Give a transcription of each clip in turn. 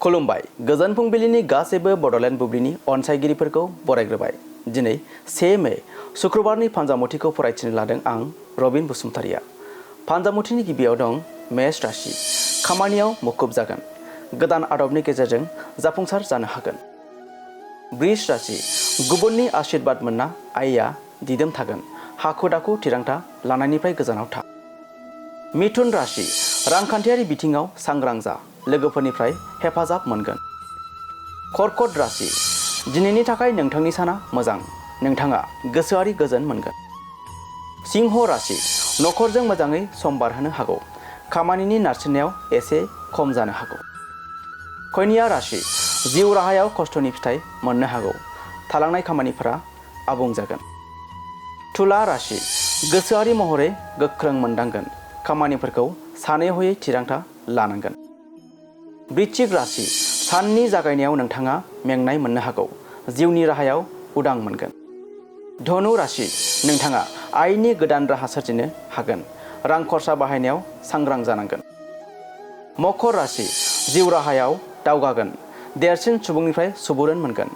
खुलुमबाय गोजोन फुंबिलिनि गासैबो बडलेण्ड बुब्लिनि अनसायगिरिफोरखौ बरायग्रोबाय। दिनै 1 मे शुक्रबारनि फान्जामुथिखौ फरायथिनो लादों आं रबिन बसुमतारिया। फान्जामुथिनि गिबियाव दं मेष राशि। खामानियाव मुखुब जागोन। गोदान आदबनि गेजेरजों जाफुंसार जानो हागोन। वृष राशि। गुबुननि आशीर्बाद मोनना आयआ दिदोम थागोन। हाखु दाखु थिरांथा लानायनिफ्राय गोजानाव था। मिथुन राशि। रांखान्थियारि बिथिङाव सांग्रां जा। लोगोफोरनिफ्राय हेफाजाब मोनगोन। कर्कट राशि। दिनैनि थाखाय नोंथांनि साना मोजां। नोंथाङा गोसोआरि गोजोन मोनगोन। सिंह राशि। नखरजों मोजाङै सम बारहोनो हागौ। खामानिनि नारसिननायाव एसे खम जानो हागौ। कन्या राशि। जिउ राहायाव खस्थ'नि फिथाइ मोननो हागौ। थालांनाय खामानिफोरा आबुं जागोन। तुला राशि। गोसोआरि महरै गोख्रों मोनदांगोन। खामानिफोरखौ सानै हयै थिरांथा लानांगोन। वृश्चिक राशि। साननि जागायनायाव नोंथाङा मेंनाय मोननो हागौ। जिउनि राहायाव उदां मोनगोन। धनु राशि। नोंथाङा आयनि गोदान राहा सोरजिनो हागोन। रां खरसा बाहायनायाव सांग्रां जानांगोन। मकर राशि। जिउ राहायाव दावगागोन। देरसिन सुबुंनिफ्राय सुबुरुन मोनगोन।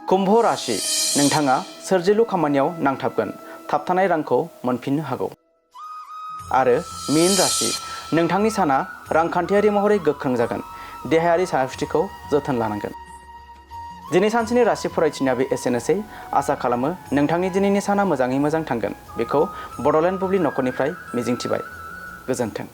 कुम्भ राशि। नोंथाङा सोरजिलु खामानियाव नांथाबगोन। थाबथानाय रांखौ मोनफिननो हागौ। आरो मीन राशि। नोंथांनि साना रांखान्थियारि महरै गोख्रों जागोन। देहायारि सावस्रिखौ जोथोन लानांगोन। दिनै सानसेनि राशि फरायथिनाया बे एसेनोसै। आसा खालामो नोंथांनि दिनैनि साना मोजाङै मोजां थांगोन। बेखौ बडलेण्ड बुब्लि नखरनिफ्राय मिजिंथिबाय। गोजोन्थों।